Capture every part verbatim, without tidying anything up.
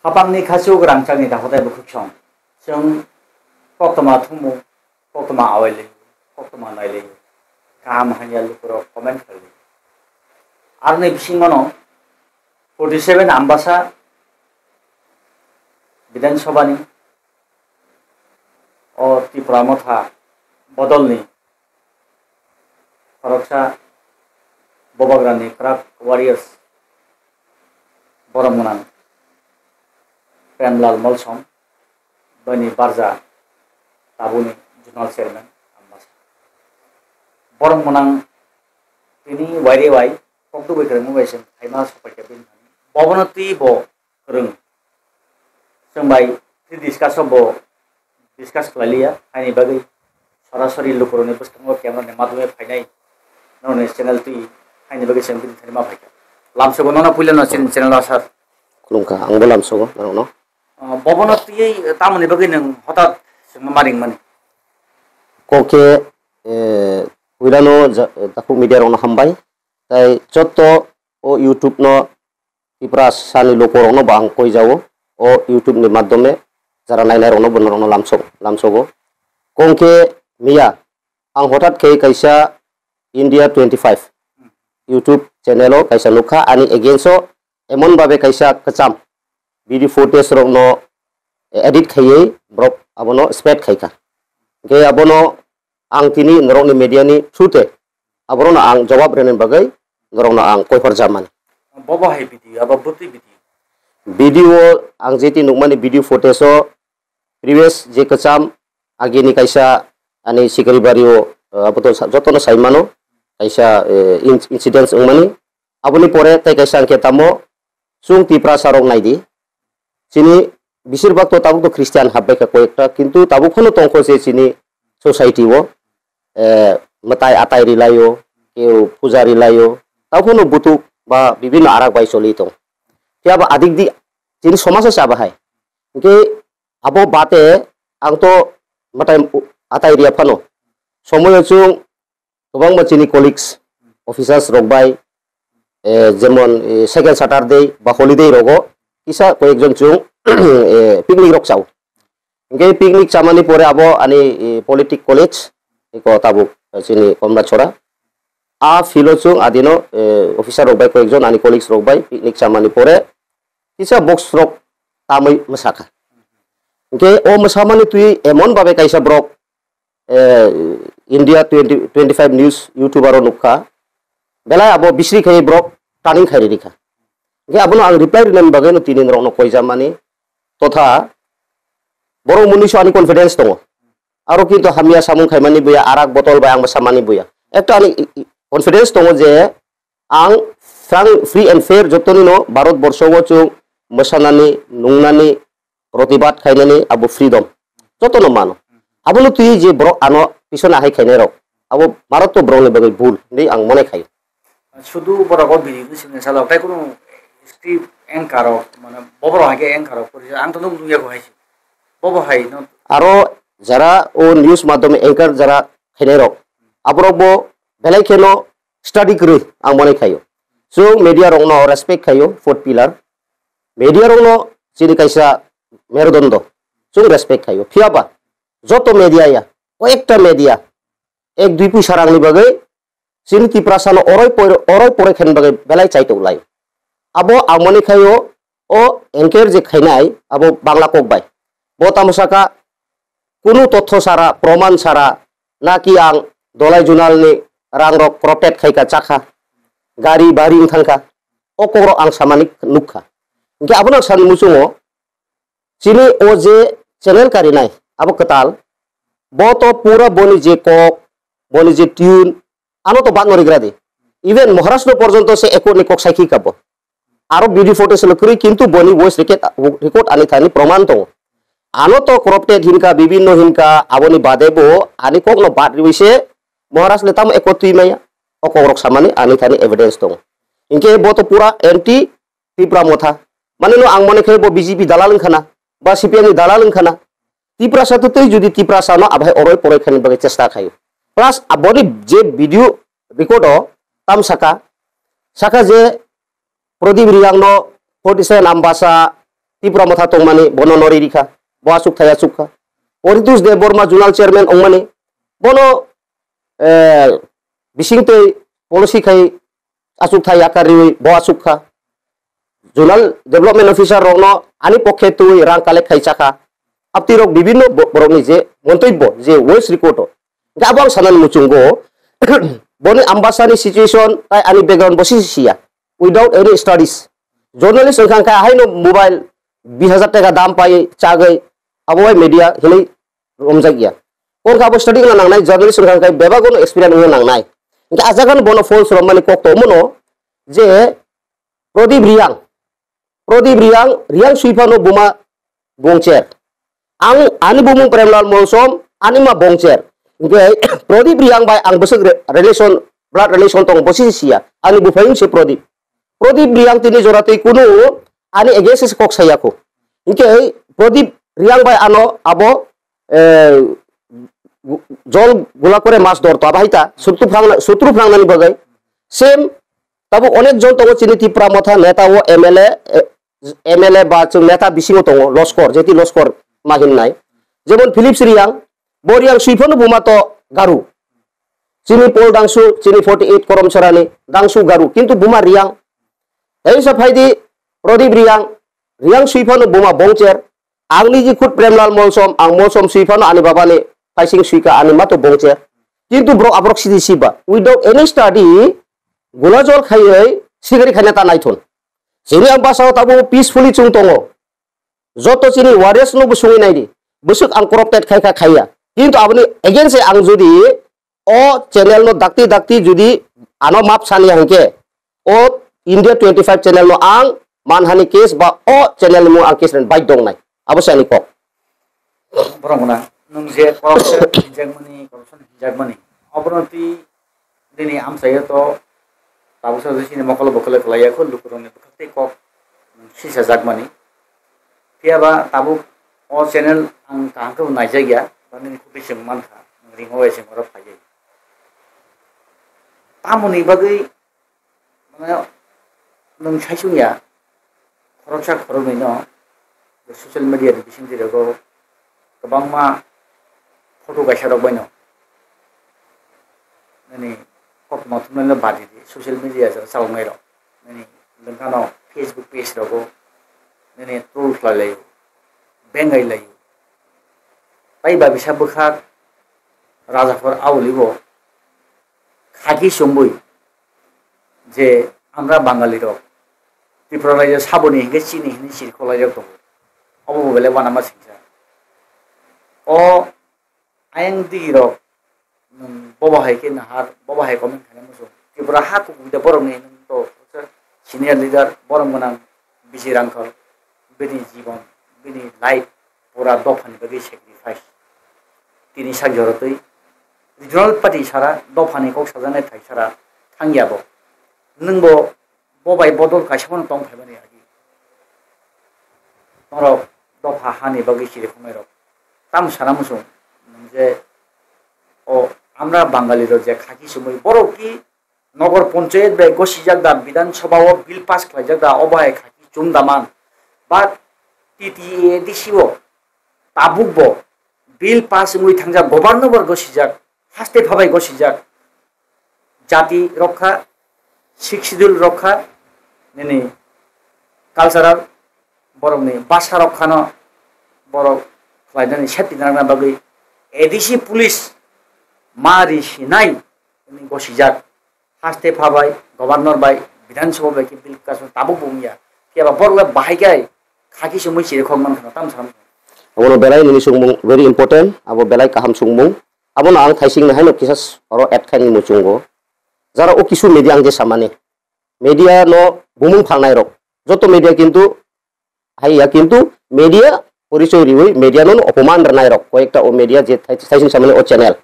Khapangni khachuk rangchakni dakhotai bwkhwk song. Chwng koktwma thumung, koktwma awailwi, koktwma nailwi, kaham hamya lukurok comment khlailwi. Aroni bisingmano forty seven Ambasa Bidhan Sabhani o Tipra Motha bodolni khoroksa Bobagrani crack warriors borok mwnang Premlal Molsom, bini barja tabukni zonal chairman Ambasa. Borok mwnang tini waire wai kokdugui kwrwngmung bai chwng phaima sopaikha bini thani. Bobono twi bo kwrwng. Chwng bai twi discuss o bo discuss khlai liya, haini bagwi sorasori lukurokni bwskango camera ni madhyome phainai norokni channel twi haini bagwi chwng bini thani ma phaikha. Lamsogo nono puilano chini channel o asar. Khulumkha, angbo lamsogo norokno. Ah, bobono twiwi tamoni bagwi nwng hothat chwngno ma ringmani? Kok khe, eh, puilano ja-, Takhuk Media rokno hambai. Tai jotto o YouTube no Tiprasani lukurokno bo ang koijao, o YouTube ni madhyome jara nainairokno bo norokno lamsok-, lamsogo. Kok khe miya ang hothat khe kaisa India twenty five YouTube channel o kaisa nukha, ani against o emon babe kaisa kwcham video footage rokno edit khaiwi borok abono spread khaikha. Hwnkhe abono ang tini norokni media ni through te aborokno ang jawab rwnani bagwi norokno ang koiphor jamani. Bobo hai video, abo bwtwi video. Video ang jeti nukmani video footage o previous je kwcham agini kaisa ani Sikaribari o, eh, abo to sa-, jotono saimano kaisa, eh, in-, incidents wngmani. Aboni pore tei kaisa hwnkhe tamo chwng Tiprasa rok naidi. Chini beshirbak to tabuk to Christian habbai kha koyekta, kintu tabuk phano tongkho se chini society o, eh, mwtai atai rilaio, keu puja rilaio, tabuk phano butuk ba bibhinno arak bai choli tong. Phiya ba adik di chini somaj se abo hai. Hwnkhe abo bate ang to mwtai atai riya phano. Somoyo chwng kwbangma chini colleagues, officers rok bai, eh, jemon, eh, second Saturday ba holiday rogo kisa koyekjon chwng, eh, picnic rok chao. Hwnkhe picnic chamani pore abo ani, eh, Politic College, eko tabuk, eh, chini Komrachora. A field o chwng adino, eh, officer rok bai koyekjon ani colleagues rok bai picnic chamani pore kisa box rok tamwi mwsakha. Hwnkhe o mwsamani twi emon babe kaisa borok eh, India twenty, twenty five news YouTuber o nukha, belai abo bisri khai borok turning khai rikha. Hwnkhe abono ang reply rinani bagwi no tini norokno koijamani totha borok muni so ani confidence tongo. Aro kintu hamya samung khaimani buya, arak botol bai ang bwsa mani buya. Ekta ani i-, i-, confidence tongo je ang frank, free and fair jotoni no Bharat borsho o chwng mwsanani, nungnani, protibad khainani abo freedom jotono mano. Abono twi je borok ano pisona hai khainai rok, abo Bharat to borokni bagwi bhul hinwi ang mone khai. Sudu borok o video ni simi salok, tai kunu script anchor rok, mane boborok hai khe anchor rok, ang to nuk nukya ko hai se. Bobo hai no. Aro jara o news madhyome anchor jara khainai rok, aborok bo belai kheno study kwrwi ang mone khaio. Chwng media rokno respect khaio, fourth pillar. Media rokno chini kaisa merudondo, chwng respect khaio. Phiya ba joto media ya, koyekta media ek dui puisa rangni bagwi chini Tiprasano oroi poi-, oroi poroi khaini bagwi belai chaitok lai. Abo ang mani khaio, o anchor je khainai abo Bangla kok bai. Bo tamo saka kunu totho sara, proman sara, naki ang dolai junalni rangrok corrupted khaika chakha, gari bari wng thangkha, o kokrok ang samani nukha. Hwnkhe abono ang sani muchungo, chini o je channel karinai, abo kwtal, bo to pura boni je kok, boni je tune, ano to bagno rigra di. Even Maharashtra porjonto se ekor ni kok saikhi kabo. Aro video footage no kwrwi, kintu boni voice record, record ani thani proman tongo. Ano to corrupted hinka, bibinno hinka, aboni bade bo ani kok no bad riwi se Maharaj le tamo ekor twi maya. O kok rok samani ani thani evidence tongo. Hinkhe bo to pura anti Tipra Motha. Mane no ang mone khe bo B J P dalal wngkhana, ba C P M ni dalal wngkhana. Tiprasa to tei jodi Tiprasa no abai oroi poroi khaini bagwi chesta khaio. Plus aboni je video record o tam saka, saka je Pradip Reang no forty seven Ambasa Tipra Motha tongmani, bono nori rikha, bo asuk thai asuk kha. Poritos Debbarma zonal chairman ongmani, bono, eh, bisingtwi policy khai asuk thai yakar riwi bo asuk kha. Zonal development officer rokno ani pokhe twi rang collect khai chakha. Apti rok bibinno bo-, borokni je montobbo je voice record o. Hingke abo ang sanani muchungo, boni Ambasani situation tai ani background bo sisi siya. Without any studies. Journalist wngkha khe haino mobile bis hajar taka dam pai chagwi abo bai media hinwi romjak ya. Kon kha abo study wngna nangnai, journalist wngkha khe bebak no experience wngna nangnai. Hingke a jaga no bono false romani kok tongmano je Prodip Riyang. Prodip Riyang, Riyang sui phano buma bongcher. Ang, ani bumung Premlal Molsom, ani ma bongcher. Hingke Prodip Riyang bai ang bwswk re-, relation, blood relation tong bosi siya. Ani buphai se Prodip. Prodip Riyang tini jora tei kunu ani against se kok saya ko. Hingke Prodip Riyang bai ano abo, eh, gu-, jol gula kore mas dor to abo hai ta, sutru phrang, sutru phrangnani bagwi. Same Tabuk onek jon tongo chini Tipra Motha neta o M L A, eh, M L A ba chwng neta bisingo tongo, loskor, jeti loskor ma hinnai. Jemon Philips Riyang, bo Riyang sui phano buma to Garu. Chini Paul Dangsu, chini forty eight Koromchorani, Dangsu Garu, kintu buma Riyang. Hei sa phaidi Prodip Riyang, Riyang sui phano buma bongcher, Ang niji khud Premlal Molsom, ang Molsom sui phano ani babani paising suika ani mato bongcher. Kintu borok aborok sidi siba. Without any study, gula jol khaiwi sigari khaina ta naithon. Chini ang basao tabuk peacefully chung tongo. Joto chini warriors no bo sungwi naidi. Bwswk ang corrupted khai kha khaiya. Kintu aboni against e ang jodi o channel no dakti dakti jodi ano map sani hingke o India twenty five channel no ang manhani case ba o channel ni mung ang case bai dong nai abo se ani kok. Borok guna nung je corruption hinjakmani, corruption hinjakmani, obono twi nini amchaio to tabuk sa sini mokolo bokolo kwlaiya kho lukurokni bwkhak tei kok sisajakmani. Phiya ba tabuk o channel ang kaham khe bo naijakya, ba nini khuk twi chwng mankha, nwng ringwi bai chwng oro phaiwi. Tamoni bagwi, mane, nwng sai chwngya, khoroksa khoroknwi no social media ni bisingtwi rogo kwbangma photo kaisa rok baino nini koktwma thumnaino badi di, social media jora chaloknai rok nini lwngkano Facebook page rogo nini troll khlai laio, bengai laio. Tai ba bisa bwkhak Rajakhor auli bo khaki chumui je amra Bangali rok Tripura rajyo saboni hinkhe chini hinwi sirkholai rok tongo. Obo bo belai uanama singsa. O ayang digi rok nwng bobo hai khe nahar, bobo hai comment khaina muchung. Tripura ha kubui da borokni nwng to senior leader, borom gwnang B C Rangkhal, bini jibon, bini life pura dophani bagwi sacrifice. Tini sak jorotwi regional party sara dophani kok sajaknai thai sara thangya bo. Nwng bo bo bai bodol kaisa phano tong phaimani agi. Norok dopha hani bagwi chirikhoknai rok. Tamo sana muchung nwng je o amra Bangali rok je khaki chumui borok ki Nogor Ponchayat bai gosijak da, Bidhan Sabha o bill pass khlaijak da, obo hai khaki chum da man. Ba T T A D C o tabuk bo bill pass wngwi thangjak, governor bai gosijak, haste phabai gosijak. Jati rokha, Sixth Schedule rokha, nini cultural borokni basa rokha no borok khlainani safety narwkna bagwi A D C police ma ri sinai nini gosijak. Haste phabai, governor bai, Bidhan Sabha bai khe bill kaisa tabuk bo wngya. Phiya ba borok le bahai khe khaki chumui chirikhok man khna tam sam. Abono belai nini sungmung very important, abo belai kaham sungmung. Abono ang thaising ni haino kisa oro add khaini muchungo. Jara o kisu media ang je samani. Media no bumung phalnai rok. Joto media kintu hai ya, kintu media porichoi riwi media no opoman rwnai rok. Koyekta o media je thai-, thaising samani o channel.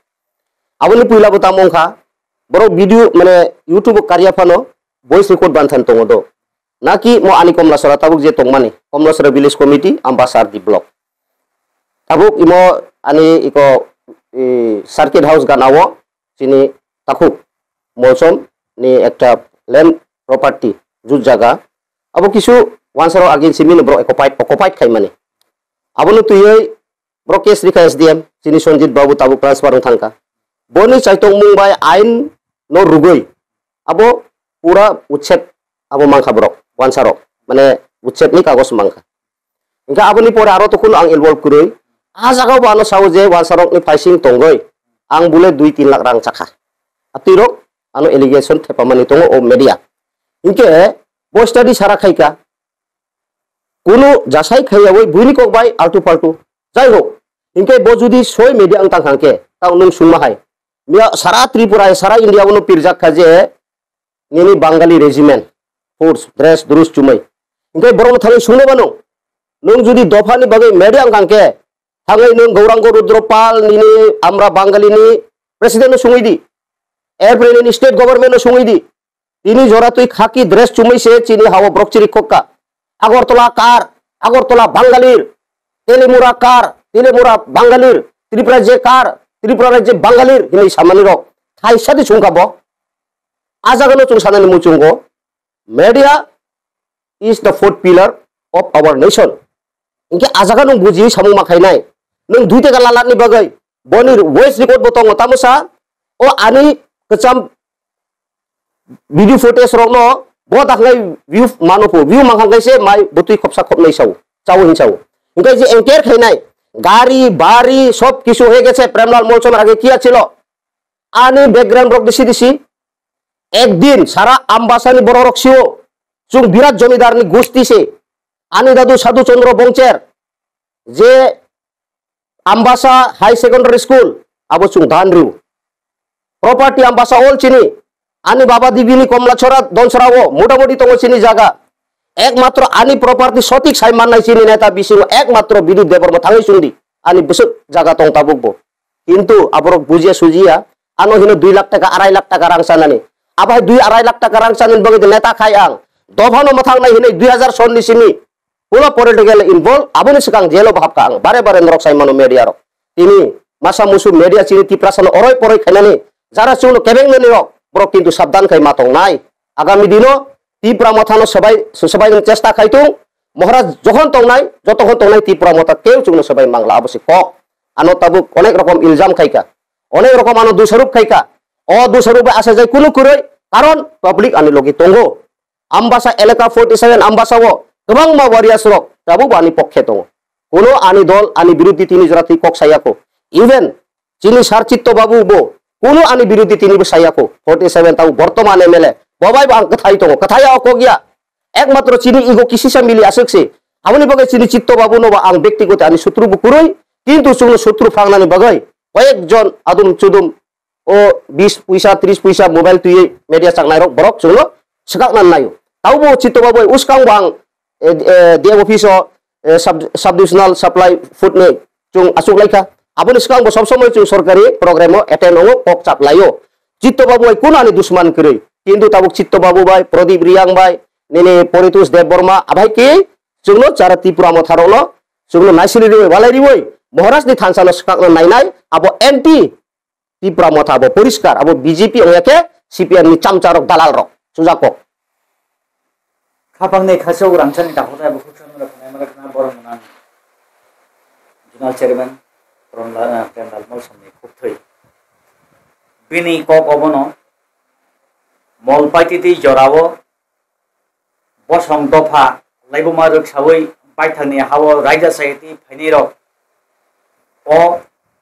Aboni puila bo tamo wngkha, borok video mane YouTube o karya phano voice record banthan tongo do. Naki mo ani Komlasora tabuk je tongmani, Komlasora Village Committee, Ambasar D Block. Tabuk imo ani iko, i, Circuit House gana o chini takhuk Molsom ni ekta land property jut jaga. Abo kisu Wansarok agin simi no borok occupied, occupied khaimani. Abono twiwi borok case rikha S D M, chini Sanjit Babu tabuk transfer wng thangkha. Boni chaitokmung bai ain no rugwi abo pura uchet abo mankha borok, wansarok, mane uchet ni kagoj mankha. Hingke aboni pore aro tokhno ang involve kwrwi. Ah jagao bo ano sao je wansarokni phaising tongwi ang bule dui tin lakh rang chakha. Atwirok ano allegation thepamani tongo o media. Hingke bo study sara khaika. Kunu jasai khaiyawi buini kok bai altu paltu. Jai ho. Hingke bo judi soi media ang tang hangke, tang nung sungma hai. Miya sara Tripura, sara India bono pirjak kha je nini Bangali regiment, force, dress, drus chumai. Hingke borok no thangwi sungno bano. Nung judi dopha ni bagwi media ang hangke, thangwi nung Gaurango Rudra Pal nini amra Bangali ni president no sungwi di. Erpore nini state government no sungwi di. Tini jora twi khaki dress chumui se chini hao borok chiri kokka. Agartala kar, Agartala Bangalir, Telimura kar, Telimura Bangalir, Tripura je kar, Tripura rajye Bangalir hinui samani rok. Thaisa di sungkha bo. A jaga no chung sanani muchungo. Media is the fourth pillar of our nation. Hingke a jaga nung bujiwi samung ma khainai. Nung dui taka lalatni bagwi boni voice record bo tongo. Tamo sa o ani kwcham video footage rokno bo dakhnai view mano pho. View mankha khe se mai bwtwi khopsa khopnai sao. Chao hin sao. Hingke je anchor khainai gari, bari, sob kisu hoye geche Premlal Molsom age kiya chilo. Ani background rok disi disi. Ekdin sara Ambasani borok rok sio. Chung birat jomidar ni gusti se. Ani dadu Sadhu Chandra Bongcher. Je Ambasa High Secondary School, abo chwng dan rw. Property Ambasa all chini. Ani baba dibini Komlachora, Donsora o, motamoti tongo chini jaga. Ekmatro ani property sotik sai mannai chini neta bisingo ekmatro Bidut Debbarma thangwi chwngdi. Ani bwswk jaga tong tabuk bo. Kintu aborok bujia sujia, ano hino dui lakh taka, arai lakh taka rang chanani. Abo hai dui arai lakh taka rang chanani bagwi de neta khai ang. Dophano mwthang nai hinwi dui hazar sonni simi. Pulo political involve, aboni swkang jail o bo hapkha ang. Bare bare norok sai mano media rok. Tini masa musu media chini Tiprasa no oroi poroi khainani jara chwngno kebeng nani rok, borok kintu sabdan khai ma tongnai. Agami dino Tipra Motha no swbai, swbai chesta khai tung. Maharaj jokhon tongnai, jotokhon tongnai Tipra Motha keu chwngno swbai mangla abo se kok. Ano tabuk onek rokom iljam khaika. Onek rokom ano dusaruk khaika. O dusaruk bai asajai kunu kwrwi, karon public ani logi tongo. Ambasa elaka forty seven Ambasa o kwbangma warriors rok tabuk bo ani pokhe tongo. Kuno ani dol ani biruddhi tini jora twi kok saya kho. Even chini sir Chitto Babu bo kuno ani biruddhi tini bo saya kho. Forty seven tau bortoman M L A bo bai bo ang kwthai tongo. Kwthai ya o kok ya. Ekmatro chini ego kisisa mili aswk se. Aboni bagwi chini Chitto Babu no bo ang bektigoto ani sutru bo kwrwi. Kintu chwngno sutru phangnani bagwi koyek jon adum chudum o bis puisa, tris puisa mobile twiwi media chaknai rok borok chwngno swkakna naio. Taubo Chitto Babu bai uskang bo ang, eh, eh, D M office o, eh, sub, sub divisional supply food ni chwng achuk laikha. Aboni swkang bo sob somoi chwng sorkari program o attend wngo, kok chap laio. Chitto Babu bai kuno ani dusman kwrwi. Kintu tabuk Chitto Babu bai, Pradip Riyang bai, nini Paritosh Debbarma, abai ke chwngno chara Tipra Motha rokno chwngno naisili riwi, walai riwi, Maharaj ni thansa no swkakna nainai, abo anti Tipra Motha abo poriskar, abo B J P ongya khe C P M ni chamcha rok, dalal rok, sujak kok. Khapang ni khasok rangchak ni takhuk tei bukhuk samung rok khwnai ma rok na borok mwnang Zonal Chairman Premlal, Premlal Molsom ni khuk thwi. Bini kok obono Molpaiti twi jorao Bosong dopha laibuma rwksaui baithangni hao raida chayatwi phainairok o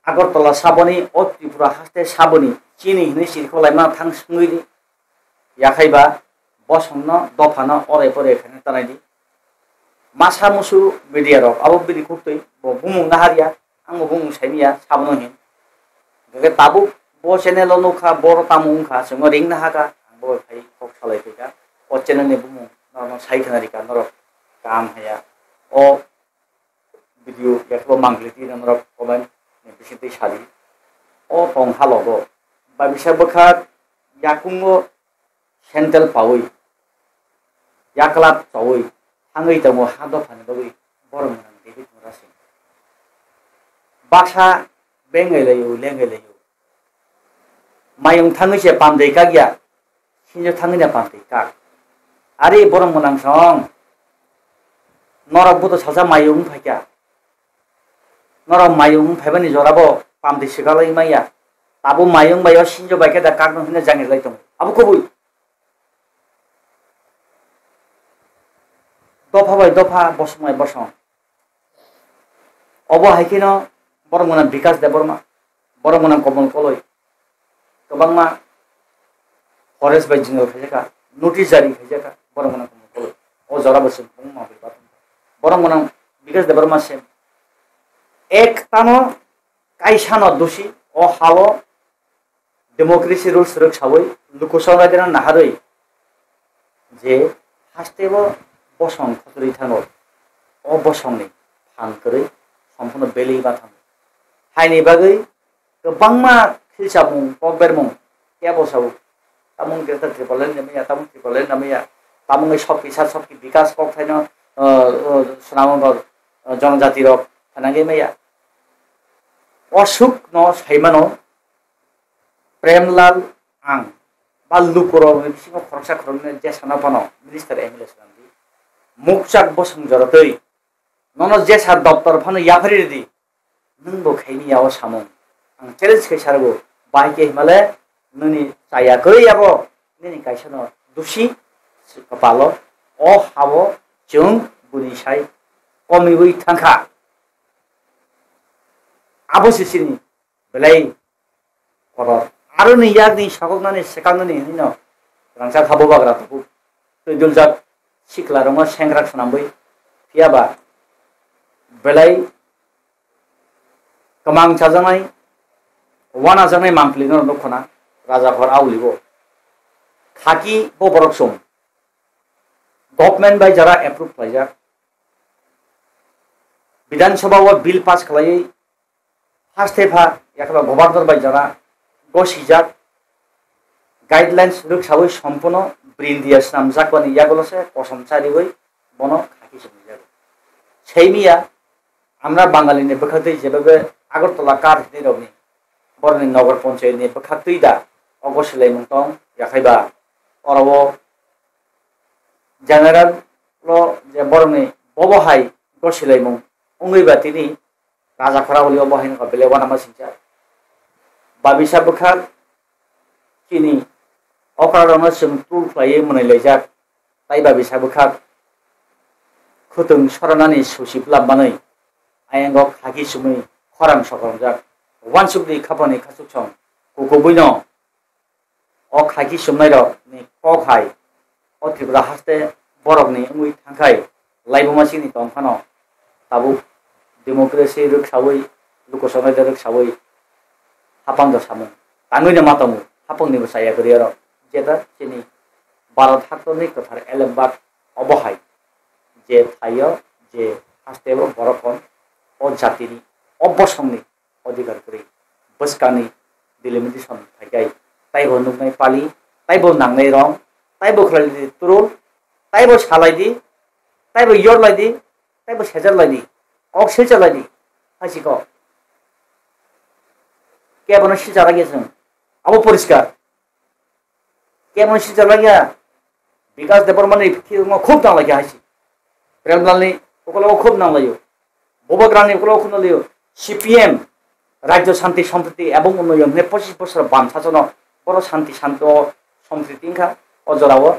Agartala saboni, o Tripura haste saboni chini hinwi chirikhok laimano thang swngwi di. Yakhaiba bosongno dophano orai porai khaina tanai di. Masa musu media rok abo bini khuktwi bo bumung naharya, ang bo bumung saimanya sabono hin. Hingke tabuk bo channel o nukha, boro tamo wngkha, chwngno ring nahakha, ang bo phai kok salai phaikha. O channel ni bumung norokno sai khna rikha, norok kaham haya. O video yakbo mangli twi norok comment ni bisingtwi sadi. O tong halogo. Babisa bwkha yakungo sandal paui, yaklap chaui thangwi tongo ha dophani bagwi borok mwnang David Murasing. Baksa bengai laio, lengai laio. Mayung thangwi se pamdai kak ya, sinjo thangwi na pamdai kak. Ari borok mwnang song. Norok bo to salsa mayung phaikha. Norok mayung phaibani jorabo pamtwi swkalai maya. Abo mayung bai o sinjo bai khe da kakno hino jangir lai tongo. Abo kubui. Dopha bai dopha, bosong bai bosong. Obo hai kheno borok mwnang Bikas Debbarma, borok mwnang Komol Koloi, kwbangma forest bai jingal khaijakha, notice jari khaijakha, borok mwnang Komol Koloi. O jora bo chwng kwbangma bai bathang. Borok mwnang Bikas Debbarma se ek tano kaisa no dosi o hao democracy rules rwksawi luku chongraidino naharwi je hasteo bosong khochorwi thango, o bosongni phan kwrwi somphono belwi ma thango. Haini bagwi kwbangma khilchamung, kokbermung kebo sao, tamung Greater Tipraland ni maya, tamung Tipraland ni maya, tamung sok kisa sok ki bikas kok thaino, uh, uh, swnamung rok, uh, jonojati rok thanangwi maya. O suk no saimano Premlal ang ba lukurokni bisingo khoroksa khoroknwi jesano phano minister M L A swnamdi. Mukchak bosong jorotwi nono jesa doptor phano yaphari ridi. Nwng bo khaini ya o samung. Ang challenge khai sargo, bahai khe himale nini chaya kwrwi yabo nini kaisano dusi kwpalo o habo chwng buni sai komiwi thangkha. Abo se chini belai kotor. Aroni yakni sakoknani, swkaknani hinwi no rangchak ha bubagra tabuk twi duljak sikla rokno sengkrak swnamwi. Phiya ba belai kwmang chajaknai, wanajaknai mangpili no nukho na Rajakhor Auli bo. Khaki bo borok chwng government bai jara approve khlaijak. Bidhan Sabha o bill pass khlaiwi haste pha, yakhe ba governor bai jora gosijak, guidelines rwksawi sompono brindia swnamjakmani yagulo se kosom chariwi bono khaki chumjago. Seimiya, amra Bangali ni bwkhaktwi jebebe Agartala kar hinwi rokni borokni Nagar Panchayat ni bwkhaktwi da o gosilaimung tong, yakhai ba oro o general o je borokni bobo hai gosilaimung wngwi ba tini Raja Khoraguli o bo hai wngkha belai uanama singcha. Babisa bwkhak chini okrarokno chwng tul khlaiwi mwnwi laijak, tai babisa bwkhak khwtwng soranani susi bwlam manwi ayango khaki chumwi khorang sokoromjak. Uansukdi khapani khachuksong kukubuino o khaki chumnairokni kok hai o Tripura haste borokni wngwi thangkhai laibuma chini tong phano tabuk democracy rwksawi, lukusonai rwksawi hapang da samung tangwi no ma tongo, hapang ni bwsa yakarwi oro jeta chini Bharat haktorni kwthar elembak obo hai je thaio je haste o borok kon o jatini o bosongni odhikar kwrwi. Bwskangni delimitation phaikai, taibo nuknai pali, taibo nangnai rong, taibo khlaidi turu, taibo salaidi, taibo yorlaidi, taibo sejarlaidi, ok sejarlaidi, hai si kok. Kebono sicharakya chwng, abo poriskar. Kebono sicharakya, Bikas Debbarmani khirokno khub nanglaikha hai si. Premlalni ukologo khub nanglaio. Bubagrani ukologo khub nanglaio. C P M, Rajya Shanti Sampriti ebong Unnoyon hwnwi pochis bosor bam sasono boro shanti shanti o sampriti wngkha o jorao.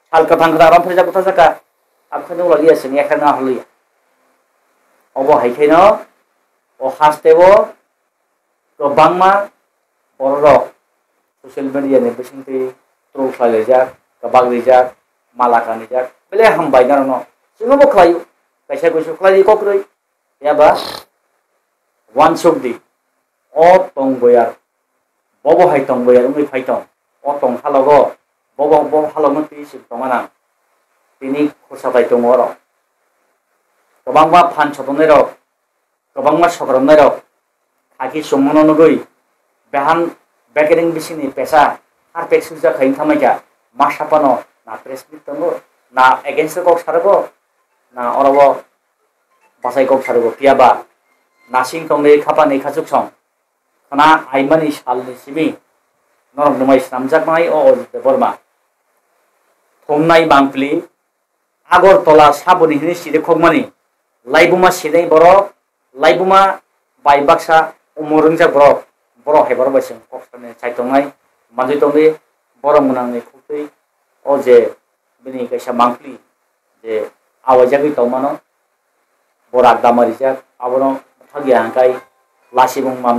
Sal kwthang kwthang ram phrijak bwtha jaka. Abkhai nukla liya sini ekha na holiya. Obo hai khaino o hasteo kwbangma bororok social media ni bisingtwi troll khlailaijak, kwbak rijak, mala kanijak, belai hambai norokno. Chwngno bo khlaio, kaisa kuisu khlai di kokrwi, phiya ba uansuk di, o tong boyar, bobo hai tong boyar wngwi phai tong, o tong halogo, bobo bo halokno twi chwng tongna nang, tini khorsa bai tongo oro. Kwbangma phan sotongnai rok, kwbangma sokoromnairok khaki chumungno nugwi, behan bekereng bisingni pesa harpek swijak khai wngkha maikha, ma saphano na press meet tongo, na against o kok sarogo, na oro o bachai kok sarogo, phiya ba nasing tongwi khapani khachuksong khna aimani salni simi norok nwmai swnamjaknai o Ajit Debbarma. Thumnai mangpili Agartala saboni hinwi siri khokmani, laibuma sinai borok, laibuma bai baksa umor wngjak borok, borok hai borok bai chwng kok sanai chai tongnai, manjui tongdi, borok mwnangni khuktwi o je bini kaisa mangpli je awaijagwi tongmano, borak dama rijak, abono thagya hwnkhe lasibung mam